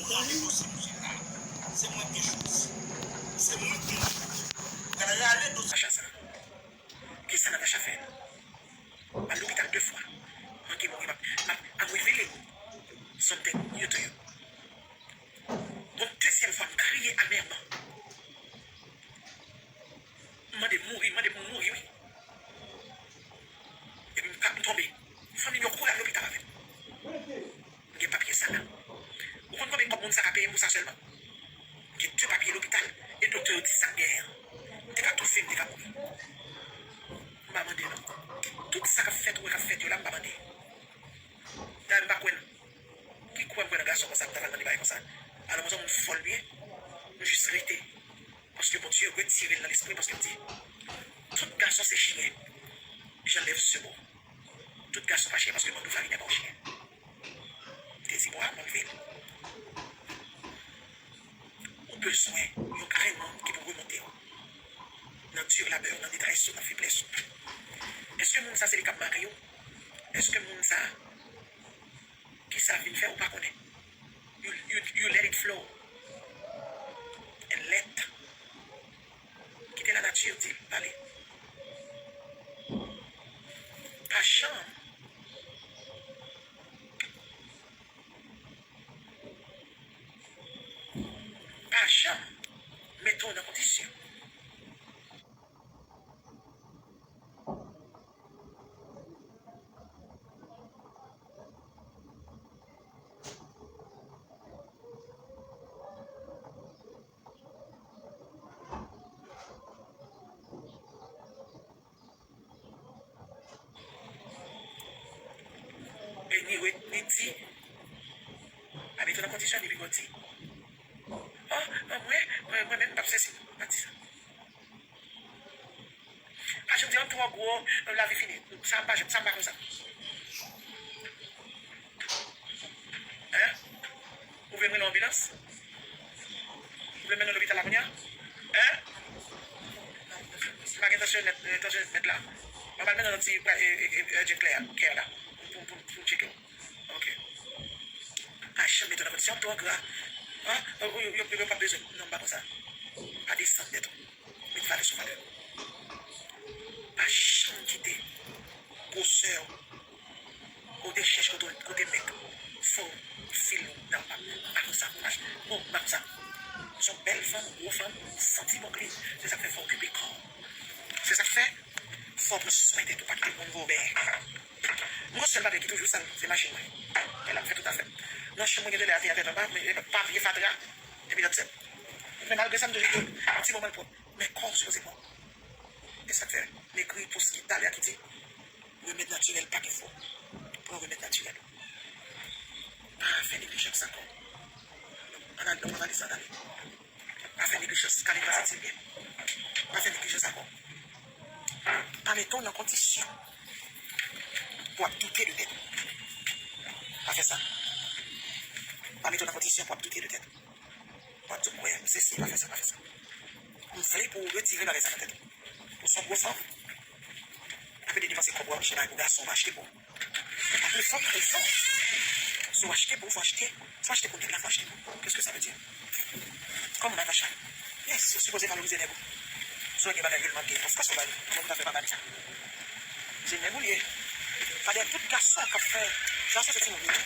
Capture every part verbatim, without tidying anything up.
Rale dosye mouche sa. Se mwen ki gen chans. Se mwen ki gen chans. Gade, rale dosye Natacha sa. Kisa Natacha fè? Al lopital de fwa. Manke mouri, m ap, m ap, I'm revealing something new to you. Bon, dezyèm fwa, m kriye amèman. M mande mouri, m mande pou mouri, wi. Epi m ka, m tonbe. Fanmi m yo kouri al lopital avè m. M gen papye sa la. Ou konn konbyen kòb moun sa ka peye m pou sa sèlman? M gen de papye lopital e doktè yo di sa k genyen an. M te ka toufe, m te ka mouri. M pa mande non. Tout sa k ap fèt, ou wè k ap fèt yo la, m pa mande. Dayè m pa kwè non. Ki kwè m kwè nan gason konsa, m ta pral mande bagay konsa? Alò, mwen se yon moun fòl byen, m jis rete. Paske Bondye retire l nan lespri, paske m di, tout gason se chyen. J'enlève ce mot. Tout gason pa chyen, paske mandou farinen pa yon chyen. M te di, bon, a, mwen leve l. Ou bezwen yon grenn moun ki pou remonte w. Nan di labè w, nan netwaye sou, nan feblès ou. Èske moun sa se li k ap make w? Èske moun sa Ki sa vin fè ou pa konnen? You, you, you let it flow. And let. Kite lanati di l pale. Pa janm. Pa janm mete w nan kondisyon. E ni ret, ni di. A mete nan kondisyon, ni pi gwo di. Oh, oh, mwen, mwen, mwen menm, m p ap sezi. Pa di sa. Pa janm di, an twò gwo, lavi fini. Sa m pa janm, sa m pa konsa. Hein? Ou vle m rele yon anbilans? Ou vle m mennen w lopital la kounye a? Hein? M pa gen tansyon nèt, eh, tansyon nèt la. M ap al mennen w nan ti, eh, eh, eh, eh, urgent care, care la. Pou, pou, pou tcheke w. Ok. Pa janm mete w nan kondisyon twò gra. Hein? Yo, yo, yo, yo p ap bezwen. Non, m pa konsa. Pa desann tèt ou. Met valè sou valè. Pa janm kite gwosè w, kote chèch, kote, kote mèk, fè w fil ou nan pa, pa konsa, pa, bon, pa konsa. Se yon bèl fanm, gwo fanm, santi bon k li, se sa k fè fò w okipe kò w. Se sa k fè fò w pran swen tèt ou, pa kite moun voye w bèyè. Mwen, sèl bagay ki toujou sal, se machin mwen. E l ap fè tout afè m. Nan chanm mwen, gen de lè atè a tèt anba, men pa vye fatra, epi lòt sèl. Men malgre sa, m toujou di yon ti moman l pwòp. Men kò w sipoze pwòp. E sa k fè m ekri post ki talè a ki di, remèd natirèl pa gen fò. Pran remèd natirèl ou. Pa fè neglijans ankò. Ann al, ann al valiz la, tande. Pa fè neglijans. Kalin pa santi l byen. Pa fè neglijans ankò. Pa mete w nan kondisyon pou w ap doute de tèt ou. Pa fè sa. Pa mete w nan kondisyon pou w ap doute de tèt ou. W ap di, "Mwen, m sesi, pa fè sa, pa fè sa." M vle pou w retire bagay sa nan tèt ou. Ou se yon gwo fanm. Pa pede depanse kòb ou achte bagay pou gason, ou achte pou ou. Apre fò, apre fò. Si w achte pou ou, fò achte. Si w achte pou nèg la, fò achte pou ou. Qu'est-ce que ça veut dire? Kòman Natacha? Yes, ou sipoze valorize nèg ou. Si w gen bagay ke l manke, of course ou ba li. Kòman ou ta fè pa ba li sa? Se nèg ou li ye. Pa de tout gason k ap fè, gason se timoun li ye.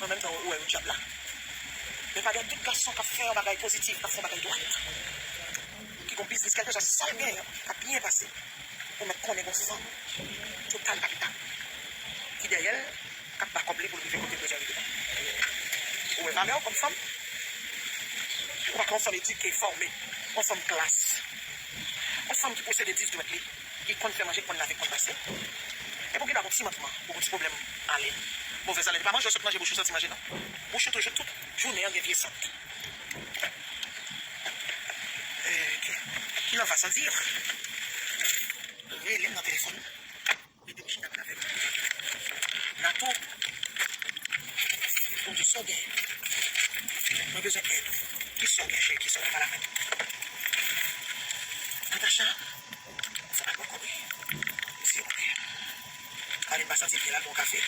An menm tan, ou wè, ou dyab la. Men pa de tout gason k ap fè yon bagay pozitif, k ap fè yon bagay dwat. Ki gon biznis, kèlkeswa sa l genyen, k ap byen pase. Ou mèt konnen gon fanm total kapital. Ki dèyè l, k ap ba kòb li pou l rive kote l bezwen rive la. Ou wè valè w kòm fanm? Ou pa ka yon fanm edike, fòme, yon fanm klas. Yon fanm ki posede dis dwèt li. Li konn fè manje, konn lave, konn pase. Epi w gen dwa gon ti mantman, ou gon ti pwoblèm alen. Movèz alen. Li pa manje, w sot manje, bouch ou santi manje, non. Bouch ou toujou tout jounen an gen vye sant. Eh, ok. Il en va sans dire. Rele m nan telefòn. Mete m chita pale avè m. Nato. Bondye, sa w gen? Mwen bezwen èd. Kisa w gen, cheri? Kisa w gen? Pale avè m. Natacha, fò pa pran kòb li. Mesye, ok. Kalin pa santi l byen, l al pran yon kafe.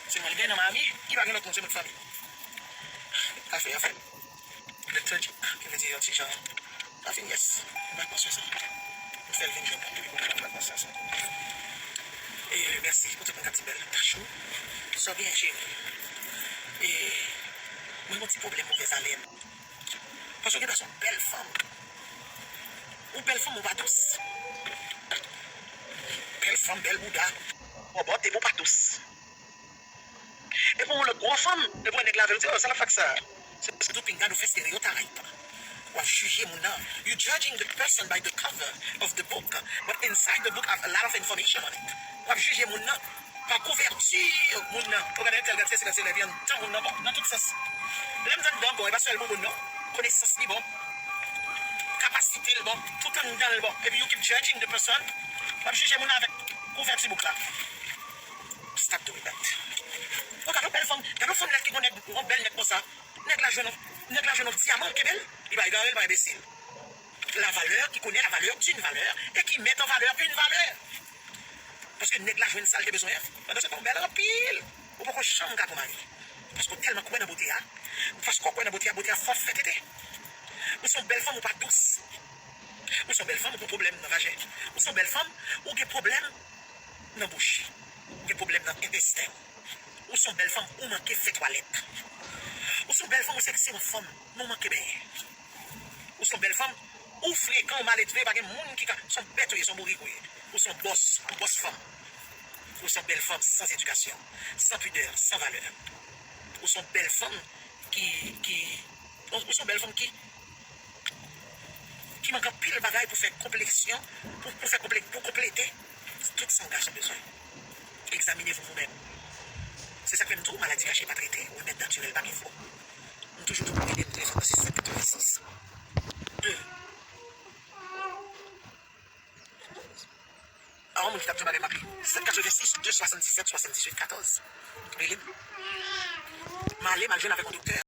Se mwen l gen nan Miami, li pa gen lòt moun, se moun fanmi. Sa fè, anfen, lethargic, ki vle di yon ti jan, sa fin, yes. M pa t panse sa. M fè l vin jwenn mwen, epi m pa t panse sa. E mèsi pou tout moun k ap di bèl tach ou. Sa byen, cheri. E mwen gen yon ti pwoblèm movèz alèn. Paske w gen dwa se yon bèl fanm. Ou bèl fanm, ou pa dous. Bèl fanm, bèl bouda. Bòbòt, epi w pa dous. Epi yon lòt gwo fanm, epi yon nèg la avè l, ou di, "Oh, sa l ap fè ak sa?" Se paske tou pinga nou fè stereotype. W ap jije moun nan. You judging the person by the cover of the book, but inside the book have a lot of information on it. W ap jije moun nan pa kouvèti moun nan. Ou gade entèl, gade sesi, gade sela, epi anndan moun nan bon, nan tout sans. Lè m di anndan bon, e pa sèl bouboun non. Konesans li bon. Kapasite l bon. Tout anndan l bon. Epi you keep judging the person. W ap jije moun nan avèk kouvèti bouk la. Stop doing that. Ou gade yon bèl fanm, gade yon fanm nèt ki gon nèg, yon bèl nèg konsa. Nèg la jwenn, nèg la jwenn yon dyaman, l kenbe l. Li pa egare, li pa enbesil. La valeur, qui connaît la valeur d'une valeur et qui met en valeur une valeur. Paske nèg la jwenn sa l te bezwen an. Pandan se tan, ou bèl anpil. Ou poko janm ka pran mari. Paske w tèlman kwè nan bote a. Paske w kwè nan bote a, bote a fè w fè tete. Ou se yon bèl fanm, ou pa dous. Ou se yon bèl fanm, ou gen pwoblèm nan vajen. Ou se yon bèl fanm, ou gen pwoblèm nan bouch. Ou gen pwoblèm nan entesten. Ou se yon bèl fanm, ou manke fè twalèt. Ou se yon bèl fanm, ou seksi, se yon fanm, men w manke benyen. Ou se yon bèl fanm, ou frekan, ou maledve, pa gen moun ki ka, se yon bèt ou ye, se yon bourik ou ye. Ou se yon bòs, yon bòs fanm. Ou se yon bèl fanm san edikasyon, san pidè, san valè. Ou se yon bèl fanm ki, ki, ou se yon bèl fanm ki, ki manke anpil bagay pou fè konpleksyon, pou, pou fè konple-, pou konplete tout sa yon gason bezwen. Egzamine vou vou menm. Se sa k fè m di w, maladi kache pa trete, remèd natirèl pa gen fo. M toujou di w pou ede m telefòn nan se sèt katrevensis, de. A yon moun ki t ap di yon bagay m ap li. Sèt katrevensis, de swasanndisèt, swasanndizuit, katòz. Rele m. M ale, m al jwenn avèk yon doktè.